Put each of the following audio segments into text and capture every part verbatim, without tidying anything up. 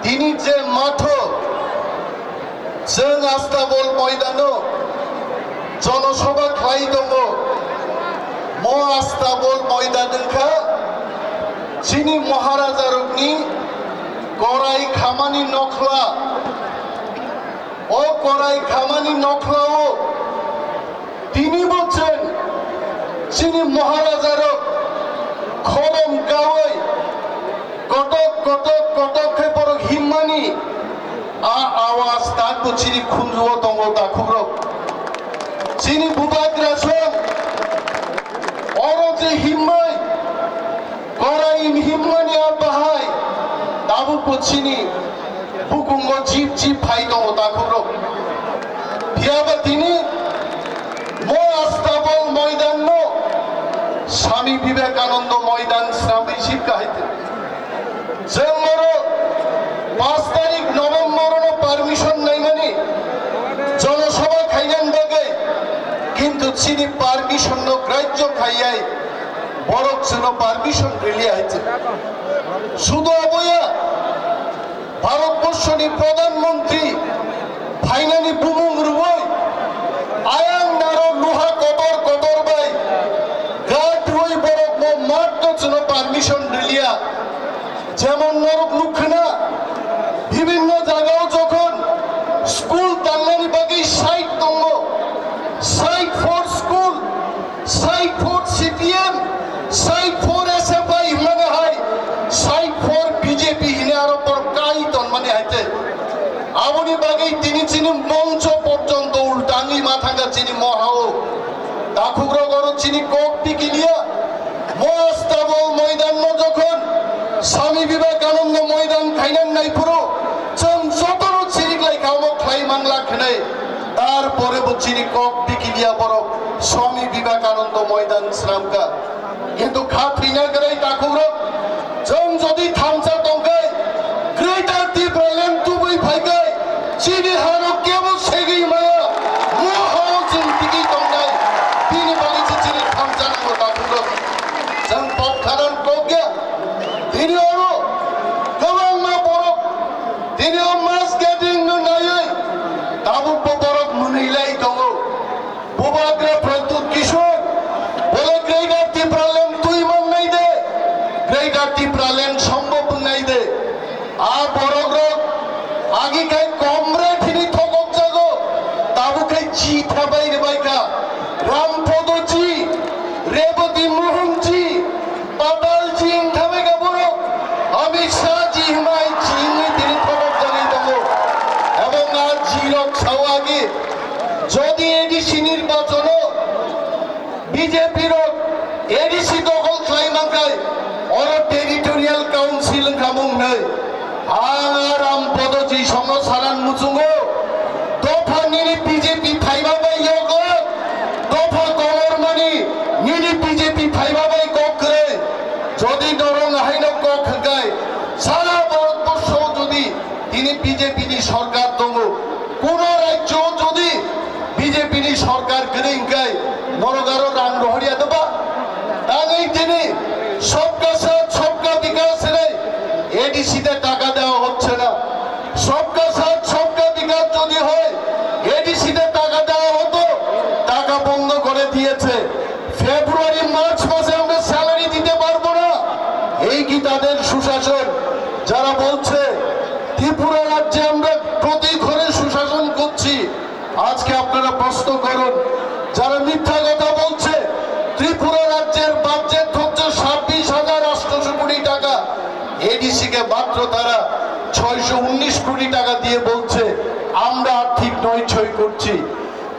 Tini je matho chwng Astabol moidano jonosabha khlai tongo, mo Astabol moidan wngkha chini Maharajarokni korai khamani nokhla. O korai khamani nokhlao tinibo chwng chini Maharajarok khorom kaui kotok kotok kotok khe borok himmani a awaz takbo chini khunjuo tongo takhukrok. Chini bubagrasong oro je himmai korai himmani a bahai tabukbo chini bukungo jip jip phai tongo takhukrok. Phiyaba tini mo Astabol moidanno Swami Vivekananda moidan swnamwi sip kahai. Chwng oro paanch tarik November no permission naimani jonosabha khainani bagwi, kintu chini permission no grajyo khaiyai borok chwngno permission riliya hai se. Sudu aboya Bharatborsho ni Pradhan Mantri phainani bumung rwui ayang naro luha kotor kotor bai guard rwui borok mo mat no chwngno permission riliya. Jemon norok nukha na, bibhinno jagao jokhon school tangnani bagwi site tongo, site for school, site for C P M, site for S F I hwnmani hai, site for B J P hwnwi aro borok kai tonmani hai tei. Aboni bagwi tini chini moncho porjonto ultangwi ma thangkha chini mohao. Takhukrok oro chini kok pikiliya. Mo Astabol moidan no jokhon Swami Vivekananda moidan khainan naiphuru chwng jotono chirik lai kha omo khlai mangla khnai. Tarpore bo chini kok bikiliya borok Swami Vivekananda moidan swnamkha. Kintu kha thwina gwnai takhukrok chwng jodi thamsa tongkhai Greater Tipraland tubui phaikhai chini hano kebo segwi maya mo hao chwng tigwi tongnai bini bagwi se chini thamsa nango takhukrok. Chwng pok khanan kokya. Tini oro kwbangma borok tini o mass gathering no naiwi tabukbo borok mwnwi lai tongo. Bubagra Pradyut Kishore bole Greater Tipraland twi mannai de, Greater Tipraland sombhob wngnai de. A borok rok agi khai comrade hini thokok jago, tabuk khai ji thabai rwbai kha. Rampodo ji, Reboti Mohan ji, Patal ji wngthabai kha borok. Amit Shah ji hwnbai ji wngwi tini thokok jagwi tongo. Ebong a ji rok sao agi, jodi A D C nirbachono B J P rok A D C dokhol khlai mankhai, oro Territorial Council wngkha mung nai. Ang a Rampodo Jisongno sanan muchungo, dopha nini B J P phaiba bai yogo, dopha kolor mani nini B J P phaiba bai kok kwrwi. Jodi norok haino kok hwnkhe sara Bharatborsho jodi tini B J P ni sorkar tongo, kuno rajyo jodi B J P ni sorkar kwrwi hwnkhe norok aro rang rohorya doba? Tangwi tini সবকা সাথ সবকা বিকাশ রে A D C তে টাকা দেওয়া হচ্ছে না। সবকা সাথ সবকা বিকাশ যদি হয়, A D C তে টাকা দেওয়া হতো, টাকা বন্ধ করে দিয়েছে। ফেব্রুয়ারি মার্চ মাসে আমরা স্যালারি দিতে পারবো না। এই কি তাদের সুশাসন? যারা বলছে ত্রিপুরা রাজ্যে আমরা প্রতি ঘরে সুশাসন করছি, আজকে আপনারা প্রশ্ন করুন, যারা মিথ্যা কথা বলছে, ত্রিপুরা রাজ্যের বাজেট হচ্ছে ছাব্বিশ হাজার আটশোশো কোটি টাকা, এডিসি কে মাত্র তারা ছয়শো উনিশ কোটি টাকা দিয়ে বলছে আমরা আর্থিক নৈছয় করছি।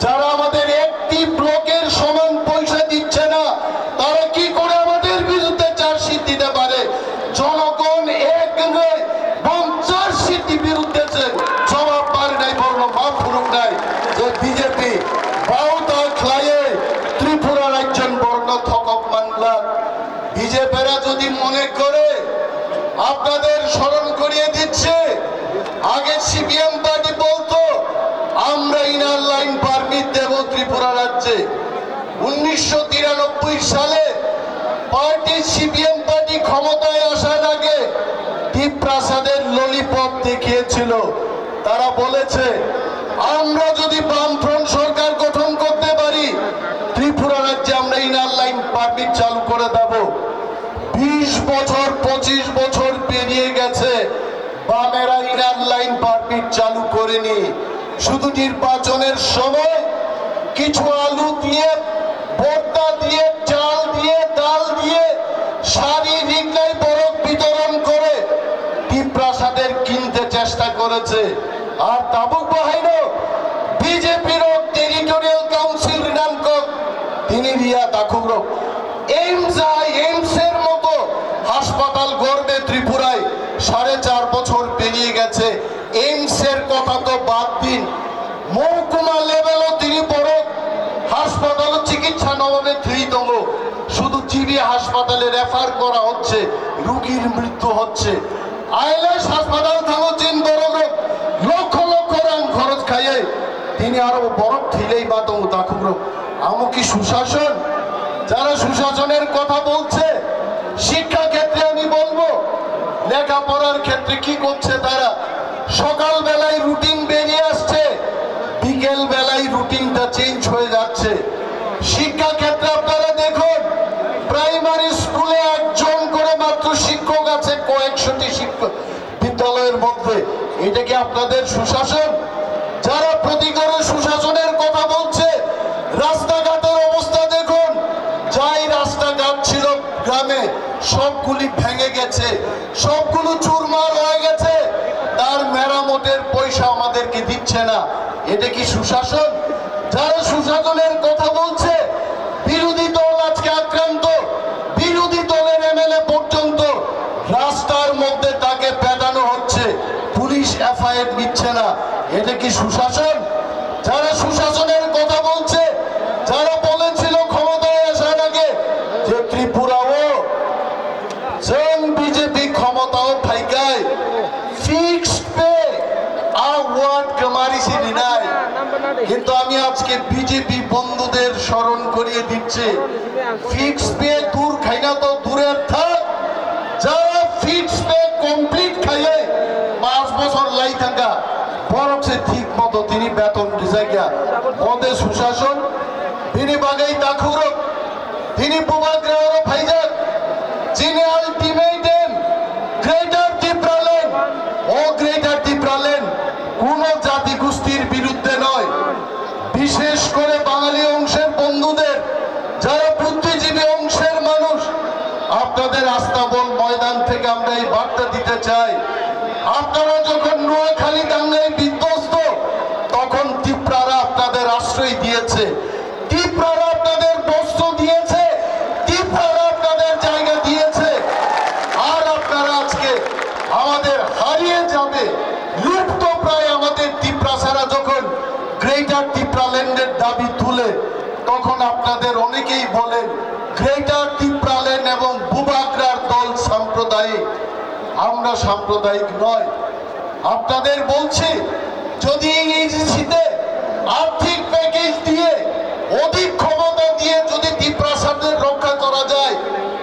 যারা আমাদের একটি ব্লকের সমান পয়সা দিচ্ছে না, তারা কি করে আমাদের বিরুদ্ধে চার্জশিট দিতে পারে? জনগণ এক হয়ে এবং চার্জশিট বিরুদ্ধে যে জবাব পারে নাই, বর্ণ মাফ ফুরুক নাই যে বিজেপি বাউতা খ্লায়ে ত্রিপুরা রাজ্যন বর্ণ থকক মানলা। বিজেপিরা যদি মনে করে, আপনাদের স্মরণ করিয়ে দিচ্ছে, আগে সিপিএম পার্টি বলতো আমরা ইনার লাইন পারমিট দেব ত্রিপুরা রাজ্যে। উনিশশো তিরানব্বই সালে পার্টি সিপিএম পার্টি ক্ষমতায় আসার আগে টিপ্রাসাদের ললিপপ দেখিয়েছিল। তারা বলেছে, আমরা যদি বামফ্রন্ট সরকার গঠন করতে পারি, ত্রিপুরা রাজ্যে আমরা ইনার লাইন পারমিট চালু করে দেব। বিশ বছর, পঁচিশ বছর পেরিয়ে গেছে, বামেরা ইনার লাইন পারমিট চালু করেনি। শুধু নির্বাচনের সময় কিছু আলু দিয়ে, ভর্তা দিয়ে, চাল দিয়ে, ডাল দিয়ে, শাড়ি, রিগনাই বরক বিতরণ করে টিপ্রাসাদের কিনতে চেষ্টা করেছে। Ar tabuk bahaino B J P rok territorial council rinan kok tini riya takhuk rok. AIIMS hai, AIIMS er moto haspatal gorbe Tripurai sare char bochor periye geche. AIIMS er kotha to bad din, মহকুমা লেভেলও তিনি বড় হাসপাতালে চিকিৎসা অভাবে থুই tongo. শুধু G B হাসপাতালে রেফার করা হচ্ছে, রোগীর মৃত্যু হচ্ছে। আইলেস হাসপাতাল থাকো চিন বড় লক্ষ লক্ষ রাং খরচ খাইয়ে তিনি আরো বড় থুইলেই বা tongo takhuk rok. Amo ki sushason? যারা সুশাসনের কথা বলছে, শিক্ষা ক্ষেত্রে আমি বলবো, লেখাপড়ার ক্ষেত্রে কি করছে তারা? সকালবেলায় রুটিন বেরিয়ে আসছে, বিকেল বেলায় রুটিনটা চেঞ্জ হয়ে যাচ্ছে। শিক্ষা ক্ষেত্রে আপনারা দেখুন, প্রাইমারি স্কুলে একজন করে মাত্র শিক্ষক আছে কয়েকশোটি শিক্ষক বিদ্যালয়ের মধ্যে। এটা কি আপনাদের সুশাসন? যারা প্রতি ঘরে সুশাসনের কথা বলছে, রাস্তাঘাটের অবস্থা দেখুন, যাই রাস্তাঘাট ছিল গ্রামে, সবগুলি ভেঙে গেছে, সবগুলো চুরমার হয়ে গেছে। তার মেরামতের পয়সা আমাদেরকে দিচ্ছে না। এটা কি সুশাসন? যারা সুশাসনের কথা বলছে, বিরোধী দল আজকে আক্রান্ত। বিরোধী দলের এমএলএ পর্যন্ত রাস্তার মধ্যে তাকে পেটানো হচ্ছে, পুলিশ এফআইআর নিচ্ছে না। এটা কি সুশাসন? যারা সুশাসনের কথা বলছে, যারা বলেছিল ক্ষমতায় আসার আগে যে ত্রিপুরাও স্বয়ং বিজেপি ক্ষমতাও থাইকায় ফিক্সড পে আ ওয়ার্ড কামারি সিলিনাই। কিন্তু আমি আজকে বিজেপি বন্ধুদের স্মরণ করিয়ে দিচ্ছি, ফিক্সড পে দূর খাইনা তো দূরের থাক, যারা ফিক্সড পে কমপ্লিট খাইয়ে পাঁচ বছর লাই থাকা, বরং সে ঠিক মতো তিনি বেতন রিজাইগা। মধ্যে সুশাসন, তিনি বাগেই তাখুরক, তিনি বুবাগ্রাহর ভাইজাক, যিনি আলটিমেটাম গ্রেটার টিপ্রাল্যান্ড ও গ্রেটার টিপ্রাল্যান্ড কোনো জাতিগোষ্ঠীর বিরুদ্ধে নয়। বিশেষ করে বাঙালি অংশের বন্ধুদের, যারা বুদ্ধিজীবী অংশের মানুষ, আপনাদের আস্তাবল ময়দান থেকে আমরা এই বার্তা দিতে চাই। আপনারা যখন নোয়াখালী দাঙ্গায় বিধ্বস্ত, তখন তিপ্রারা আপনাদের আশ্রয় দিয়েছে, তিপ্রারা আপনাদের বস্ত্র দিয়েছে, তিপ্রারা আপনাদের জায়গা দিয়েছে। আর আপনারা আজকে আমাদের হারিয়ে যাবে, লুপ্ত প্রায় আমাদের তিপ্রাসারা যখন গ্রেটার তিপ্রাল্যান্ডের দাবি তুলে, তখন আপনাদের অনেকেই বলেন গ্রেটার তিপ্রাল্যান্ড এবং বুবাগ্রার দল সাম্প্রদায়িক। আমরা সাম্প্রদায়িক নয়। আপনাদের বলছি, যদি এই এজিসিতে আর্থিক প্যাকেজ দিয়ে, অধিক ক্ষমতা দিয়ে যদি তিপ্রাসাদের রক্ষা করা যায়,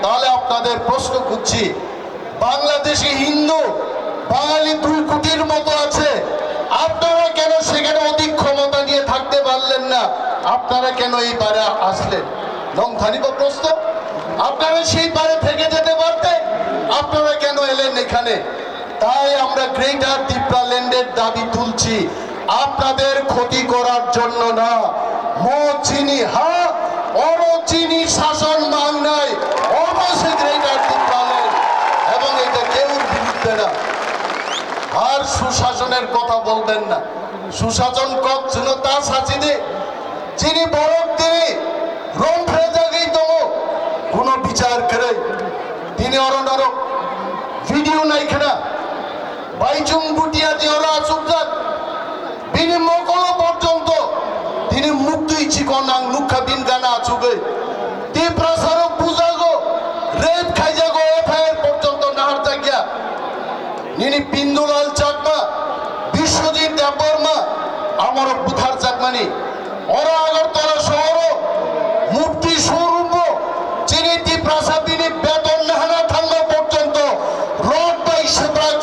তাহলে আপনাদের প্রশ্ন করছি, বাংলাদেশে হিন্দু বাঙালি দুই কোটির মতো আছে, আপনারা কেন সেখানে অধিক ক্ষমতা নিয়ে থাকতে পারলেন না? আপনারা কেন এই পারে আসলেন? নংথানি বা প্রশ্ন, আপনারা সেই পারে থেকে যেতে পারতেন, আপনারা কেন এলেন এখানে? তাই আমরা গ্রেটার তিপ্রাল্যান্ডের দাবি তুলছি, আপনাদের ক্ষতি করার জন্য না। মো চিনি হা, অরো চিনি শাসন মাংনাই, অবশ্যই গ্রেটার তিপ্রাল্যান্ড এবং এটা কেউর বিরুদ্ধে না। আর সুশাসনের কথা বলবেন না। সুশাসন কক জনতা শাসিদে যিনি বরক তিনি রংফ্রে জাগি দো কোনো বিচার করে তিনি অরো নরক ভিডিও নাইখেনা বাইচুং বুটিয়া দিওরা আসুকজাক, bini mokolo porjonto tini muktwi chikon ang nukha bini gana achugwi. Tiprasarok bujago, rape khaijago, F I R porjonto naharjakya. Nini Bindulal Chakma, Biswajit Debbarma, amorok butharjakmani. Oro Agartala sohoro mufti showroombo chini Tiprasa bini beton nahana thangma porjonto rod bai sebra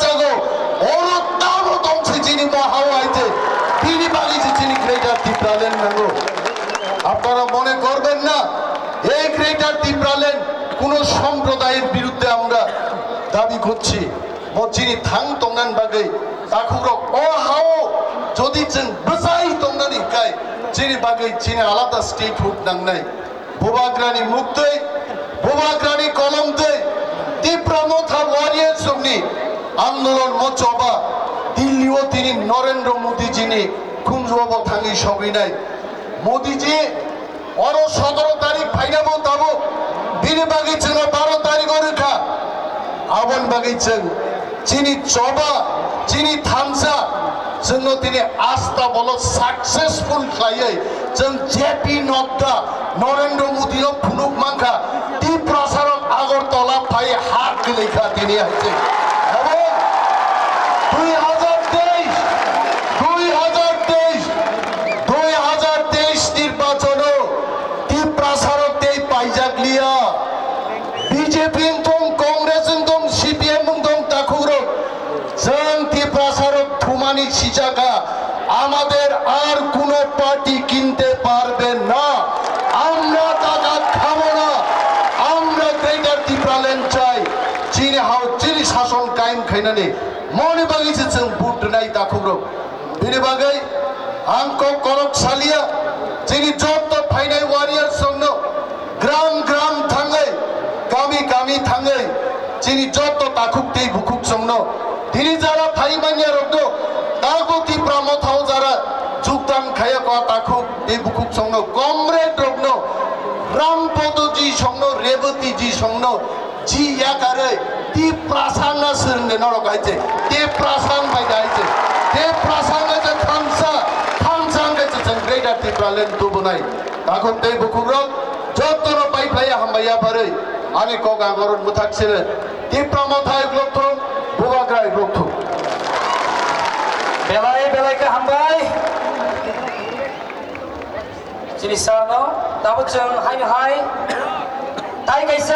Kuchi, bo chini thang tongnani bagwi takhukrok o hao jodi chwng bwsai tongnani hwnkhe chini bagwi chini alada statehood nangnai. Bubagrani muktwi, Bubagrani kolomtwi, Tipra Motha warriors rokni andolon mo choba Delhi o tini Narendra Modi jini khunjuo bo thangwi sogwinai. Modi ji, oro sotoro tarik phainabo tabuk, bini bagwi chwngno baro tarik o rwkha. Aboni bagwi chwng chini choba, chini thansa, chwngno tini asta bolo successful khlaiwi chwng J P Nadda, Narendra Modi no phunuk mankha, Tiprasa rok Agartala phai ha kwlwi kha tini hai chwng. Ebong dui hazar teis, dui hazar teis, dui hazar teis nirbachono Tiprasa rok tei paijak liya. B J P wng thung, Congress wng thung, C P M wng thung, takhukrok, chwng Tiprasa rok thumani sijakha, amader ar kuno party kinte parbe na, amra taka khamo na, amra Greater Tipraland chai, chini hao chini sason kaim khainani moni bagwi se chwng vote rwnai takhukrok. Bini bagwi ang kok korok salia, chini jotto phainai warriors rokno gram gram thangwi, kami kami thangwi, chini jotto takhuk tei bukhuk songno, tini jara phai manya rokno, tago Tipra Mothao jara jukdam khaya kwa takhuk tei bukhuk songno, comrade rokno, Ram Podo ji songno, Reboti ji songno, ji yakarwi, Tiprasa wngna swrwngde norok hai se, Tiprasa wng bai da hai se, Tiprasa wng hai se thansa, thansa wng hai se chwng Greater Tipraland tubunai. Takhuk tei bukhukrok jottono pai phlaiya hambai yapharwi ani kok ang oro mwthak sile. Tipra Motha hai blok thung, Bubagra hai blok thung. Belai belai khe hambai. Chini sano tabo chwng haino hai tai kaisa